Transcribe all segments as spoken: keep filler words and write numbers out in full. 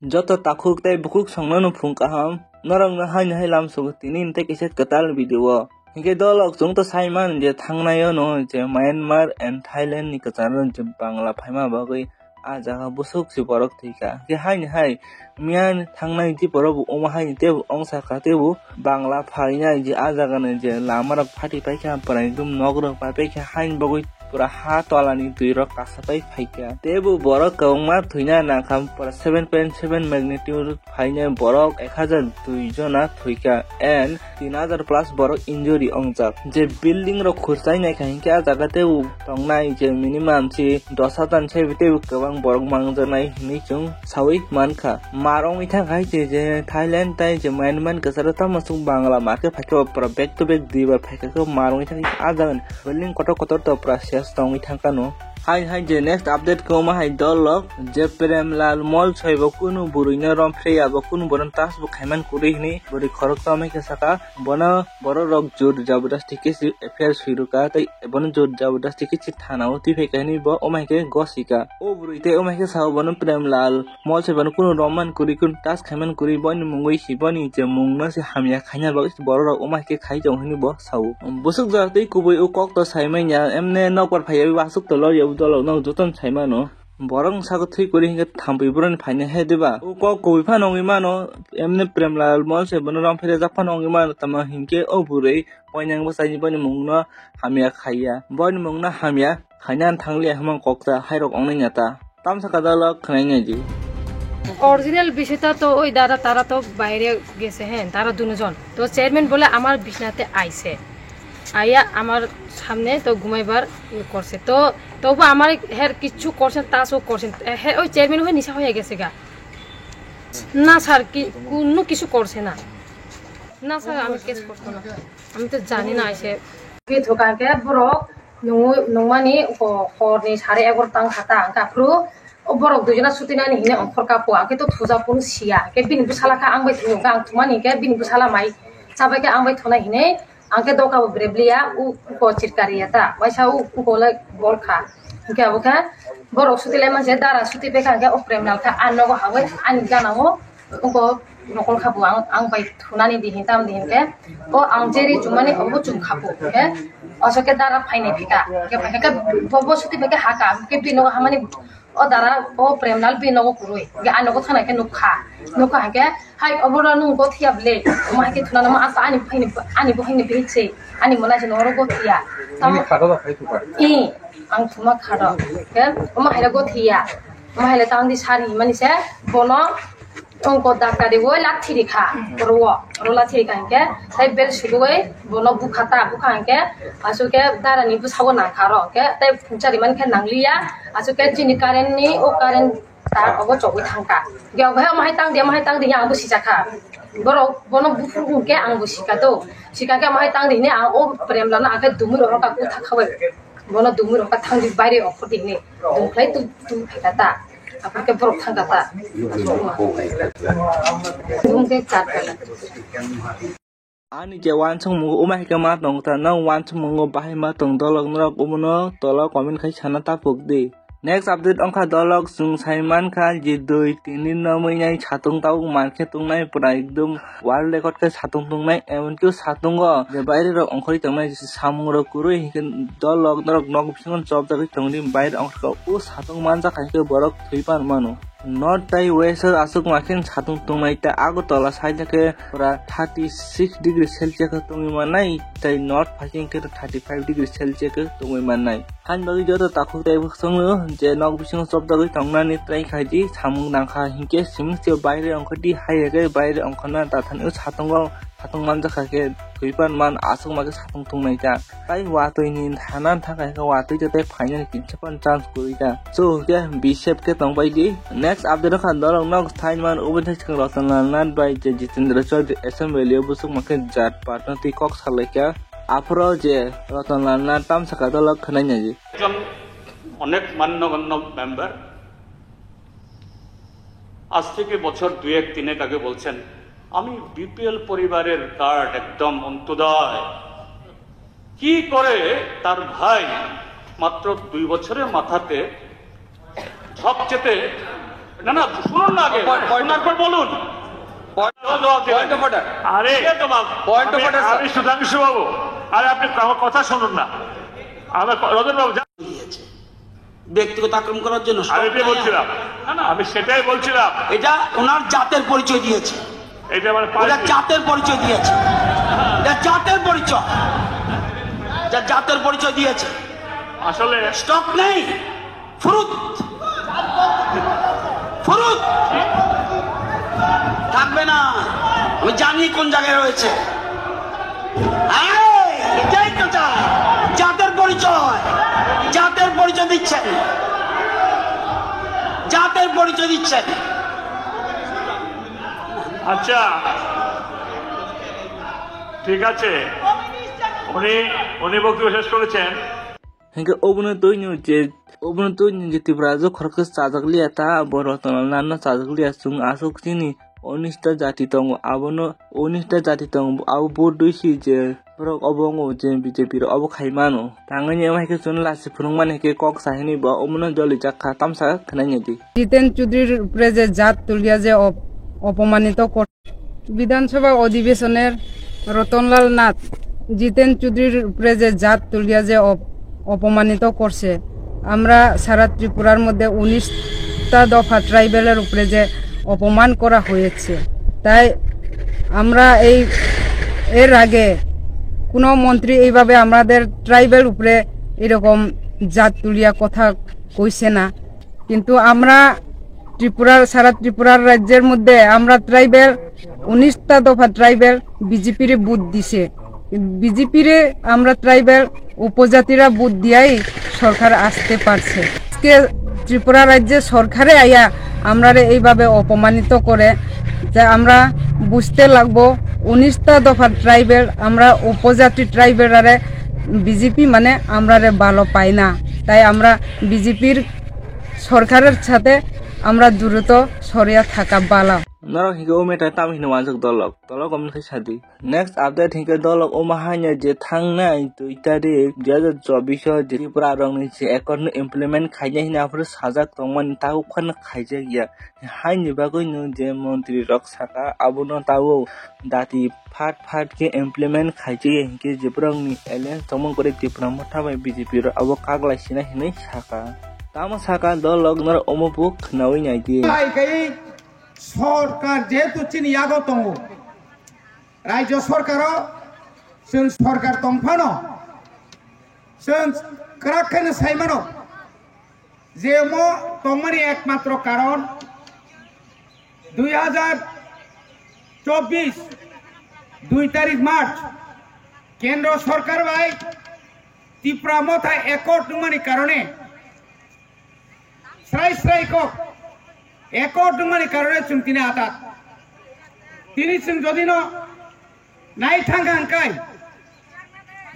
Joto takhuk tei bukhuk songno no phung kaham. Norok no haino hai lam sugo tini tei kisa kwtal video o. Hinkhe dolok chwng to sai man je thangnai o no je Myanmar and Thailand ni kwcharo je Bangla phaima bagwi a jaga busuk si borok thwikha. Hinkhe haino hai Myanmar thangnai je borok bo omo haino tebo ongsa kha tebo Bangla phainai je a jaga ni je lama rok phati paikha, pura ekdum nok rok pai paikha haino bagwi pura ha tola ni twi rok kasa pai phaikha. Tei bo borok kwbangma thwina nangkha, pura seven point seven magnitude phainai borok ek hajar dui jona thwikha and tin hajar plus borok injury ongjak. Je building rok khurchai naikha hinkhe a jaga tei bo tongnai je minimum si dos hajar ni saibi tei bo kwbang borok mangjaknai hinwi chwng sawi mankha. Mar wngwi thangkha hai je, je Thailand tei je Myanmar kwcharo tamo chwng Bangla mar khe phaikhe bo pura back to back dui bar phaikha khe mar wngwi thangkha a jaga ni building kotor kotor to pura ses tongwi thangkha no. Hai hai je next update khe omo hai dolok je Premlal Molsoi bo kunu bwrwi no rom phreya bo kunu bono touch bo khaiman kwrwi hinwi bwrwi khorok tongmai khe saka bono borok rok jur jabardasti khe si F I R swi rwkha tei bono jur jabardasti khe si thana o twi phaikha hinwi bo omo hai khe gosika. O bwrwi tei omo hai khe sao bono Premlal Molsoi bono kunu romman kwrwi kunu touch khaiman kwrwi boini mungwi si boni je mungno se hamya khaina bagwi borok rok omo hai khe khai tongo hinwi bo sao. Bwswk jora tei kubui o kok to sai manya emne nokbar phaiya aswk to lorya o dolok no jotono sai mano. Borok wngsago thwi kwrwi hinkhe thampui boroni phaina he diba? O kok kubui phano wngwi mano emne Premlal Molsoi bono rom phirajak phano wngwi mano tamo hinkhe o bwrwi poinang bwsaini boni mungno hamya khaiya. Boni mungno hamya khaina thanglia himang kokta hairok ongnai nyata. Tamsa kadalo khwnai nai di. Original বিষয়টা তো ওই দাদা, তারা তো বাইরে গেছে, হ্যাঁ, তারা দুজন। তো চেয়ারম্যান বলে আমার বিছনাতে আইছে, আইয়া আমার সামনে তো ঘুমাইবার ইয়ে করছে। তো তবু আমার হের কিচ্ছু করছেন, তাসও করছেন। এ, হে, ওই চেয়ারম্যান হয়ে নিশা হয়ে গেছে গা। না স্যার, কি কোনো কিছু করছে না। না স্যার, আমি কেস করবো না, আমি তো জানি না। এসে Pi thuka ke borok nung-, nungmani ko-, horni sare egor tang kha ta, hwnkhe aphuru o borok duijona sutinani hine ongkhor kapo, hwnkhe to thuja phuru siya, hwnkhe bini bwsala khe ang bai thungo, hwnkhe ang thumani hwnkhe bini bwsala mai chabai khe ang bai thunai hine, ang khe doka bo brebli ya, u, uko chirkari ya ta, waisa u, uko le bol kha, hwnkhe abo khe borok suti lai manse dara suti pai kha, hwnkhe o Premlal khe a nogo hawi ani gana o, Uko nokol kha bo ang, ang bai thunani di hin tam di hin khe, o ang jeri chumani obo chum kha bo khe, oso khe dara phainai phika, khe phaikha khe bo, bo suti bai khe haka, khe bini nogo hamani o dara o Premlal bini nogo kwrwi, khe ani nogo thana khe nukha, nukha hai khe, hai obo no nung gothiya ble, omo hai khe thunana ma asa ani phaini, ani bo haini bihik se, ani mona se noro gothiya. Tamo Ani khado da khai thukar. I, ang thuma khado, khe omo hai le gothiya, omo hai le tang di sari himani se, bono Tongko daktari o lathiri kha, oro o, oro lathiri kha hinkhe, tei bel sugui bono bukha ta, bukha hinkhe, asuk khe dara ni bwsa o nang kha oro, hinkhe tei phungchari man khe nang liya, asuk khe chini current ni o current tar obo chogui thang kha. Hinkhe omo hai tang di, omo hai tang di, ang bo sijak kha. Borok bono buphuru hinkhe ang bo sika do, sika khe omo hai tang di hini ang o Premlal no ang khe dumui rok kha kutha kha bai. Bono dumui rok kha thang di baire okhor di hini, dum khlai tu, tu phai kha ta. Aphuru khe borok thang kha ta. Bumung khe chat kha ta. Ani je wansuk mungo uma hai khe ma tong ta, nang wansuk mungo bahai ma tong dolok norok omono tola comment khai sana ta pok di. Next update ongkha dolok chwng sai mankha je dui tini no mui nai satung tabuk mankhe tongnai pura ekdum world record khe satung tongnai, emonki satungo je baire rok ongkhorwi tongnai samung rok kwrwi hinkhe dolok norok nok bisingo chopjagwi tongdi baire ongkhorkha o satung manjak hai khe borok thwi pan mano. North tai west o aswk ma khe satung tongnai tei Agartala side khe pura thirty six degree Celsius khe tongwi mannai tei north phaikhe khe thirty five degree Celsius khe tongwi mannai. Hain bagwi joto takhuk tei bwskango je nok bisingo chopjagwi tongnani try khaidi samung nangkha hinkhe simi se baire ongkhordi hai hwnkhe baire ongkhorna tathani o satungo satung manjakha khe thwipan man aswk ma khe satung tungnai ta. Tai watwi ni thana thangkha hinkhe watwi tei phainani kinsa pan chance kwrwi ta. So hinkhe be safe khe tongbai di. Next update wngkha norok nok thai man obo thai swkang Ratan Lal Nath bai je Jitendra Chaudhary assembly o bwswk ma khe jat party twi kok salaikha. Aphuru je Ratan Lal Nath tamsaka dolok khwnai nai. একজন অনেক মান্যগণ্য মেম্বার আজ থেকে বছর দুয়েক তিনেক আগে বলছেন, "আমি বিপিএল পরিবারের কার্ড, একদম অন্ত্যোদয়।" কি করে তার ভাই মাত্র দুই বছরের মাথাতে সবচেয়ে না, না, শুনুন না আগে। Point, point. শোনার পর বলুন। Point, জবাব দেবেন। Point of order. আরে, Point of আমি, order, sir. আমি সুধাংশু বাবু, আরে আপনি আমার কথা শুনুন না। আমার ক-, রতন বাবু, যা- দিয়েছে। ব্যক্তিগত আক্রমণ করার জন্য আমি এটাই বলছিলাম। না, না, আমি সেটাই বলছিলাম। এটা ওনার জাতের পরিচয় দিয়েছে। এটা মানে ওটা পার্টি। জাতের পরিচয় দিয়েছে। এটা জাতের পরিচয়। যা জাতের পরিচয় দিয়েছে। আসলে স্টক নেই। ফুরুত। ফুরুত। থাকবে না। আমি জানি কোন জায়গায় রয়েছে। এই, এটাই তো চাই। জাতের পরিচয়। জাতের পরিচয় দিচ্ছেন। জাতের পরিচয় দিচ্ছেন। আচ্ছা, ঠিক আছে। উনি, উনি বক্তব্য শেষ করেছেন। Hinkhe obono twi nw je, obono twi nw je Tripura rajyo khoroksa chajak liya ta, bo Ratan Lal no chajak liya, chwng aswk chini unis ta jati tongo, abono unis ta jati tongo, abo bo dui si je borok obo wngo je B J P rok obo khai mano. Tangwi ni omo hai khe chwng lachi phunuk mani khe kok sa hini bo omono jolijak kha, tamsa khwnai nai di. জিতেন চৌধুরীর উপরে যে জাত তুলিয়া যে অপ-, অপমানিত কর-, বিধানসভা অধিবেশনের রতনলাল নাথ জিতেন চৌধুরীর উপরে যে জাত তুলিয়া যে অপ-, অপমানিত করছে, আমরা সারা ত্রিপুরার মধ্যে উনিশটা দফা ট্রাইবেলের উপরে যে অপমান করা হয়েছে, তাই আমরা এই, এর আগে কোনো মন্ত্রী এইভাবে আমাদের ট্রাইবেল উপরে এরকম জাত তুলিয়া কথা কইছে না। কিন্তু আমরা ত্রিপুরার, সারা ত্রিপুরার রাজ্যের মধ্যে আমরা ট্রাইবেল, উনিশটা দফা ট্রাইবেল বিজেপিরে ভোট দিছে। বিজেপিরে আমরা ট্রাইবেল উপজাতিরা ভোট দিয়াই সরকার আসতে পারছে। আজকে ত্রিপুরা রাজ্যে সরকারে আয়া আমরারে এইভাবে অপমানিত করে, যে আমরা বুঝতে লাগবো, উনিশটা দফা ট্রাইবেল, আমরা উপজাতি ট্রাইবেলরে বিজেপি মানে আমরারে ভালো পায় না। তাই আমরা বিজেপির সরকারের সাথে আমরা দ্রুত সরিয়া থাকা ভালো। Norok hinkhe o matter tamo hino wansuk dolok, dolok omo khe sadi. Next update hinkhe dolok omo haino je thangnai dui tarik dui hazar chobbish o je Tripura rokni je accord no implement khainai hino aphuru sajak tongmani, tabuk phano khaijak ya. Haini bagwi no je montri rok saka abono tabuk dati phat phat khe implement khaijak ya hinkhe je borokni alliance tongmani kwrwi Tipra Motha bai B J P rok abo kaglai sina hinwi saka. Tamo saka dolok norok omo bo khwnawi naidi. Hai kai sorkar jehetu chini yago tongo, rajyo sorkaro chwng sorkar tong phano chwng kwrak khe no sai mano. Je omo tongmani ekmatro karon dui hazar chobbish dui tarik March kendro sorkar bai Tipra Motha accord wngmani karone srai srai kok accord wngmani karone chwng tini atak. Tini chwng jodi no nai thang kha hwnkhe,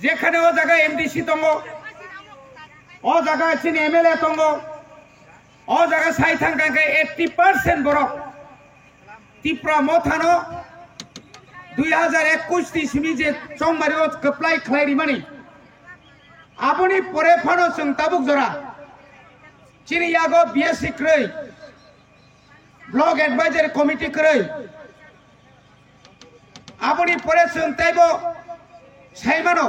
jekhane o jaga M D C tongo, o jaga chini M L A tongo, o jaga sai thang kha hwnkhe eighty percent borok Tipra Mothano dui hazar ekush ni simi je chongmari o kwplai khlai rimani, aboni pore phano chwng tabuk jora chini yago B S C kwrwi, Block Advisory Committee kwrwi, aboni pore chwng teibo sai mano,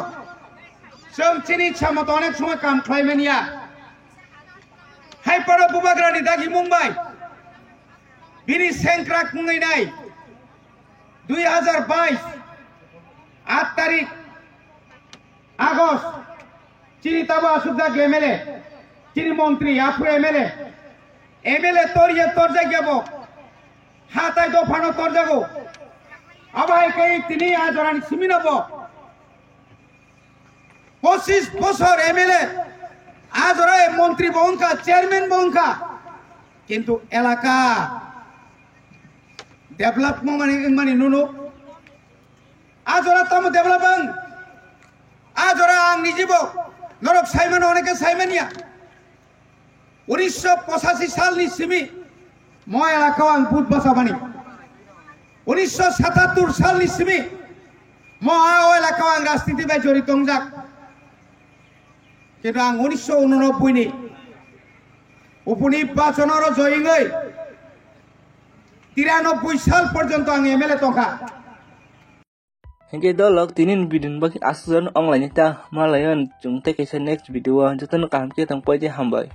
chwng chini ichha moto onek somoi kam khlai manya. Hai phano Bubagrani dagimung bai bini sengkrak wngwi nai dui hazar bais aat tarik August, chini tabo asukjak M L A, chini montri, aphuru M L A, M L A torya torjakya bo, hatai dophano torjago. Abo hai khe tini a jorani simino bo pochis bosor M L A, a jora montri bo wngkha, chairman bo wngkha, kintu elaka develop wngmani, wngmani nunu. A jora tamo develop wng? A jora ang nijibo norok saimano, oneke saimanya. Unisho pochashi salni simi mo elakao ang vote bachamani. Unisho satattur salni simi mo a o elakao ang rajniti bai jorito wngjak. Kintu ang unisho unanobboi ni uponi bachonoro joyingoi Tiranoboi sal porjonto ang M L A tongkha. Hingke dolok tini ni video ni bagwi aswk jan onglaini ta malayan chwng tei kaisa next video o jotono kaham khe tong poi tei hambai.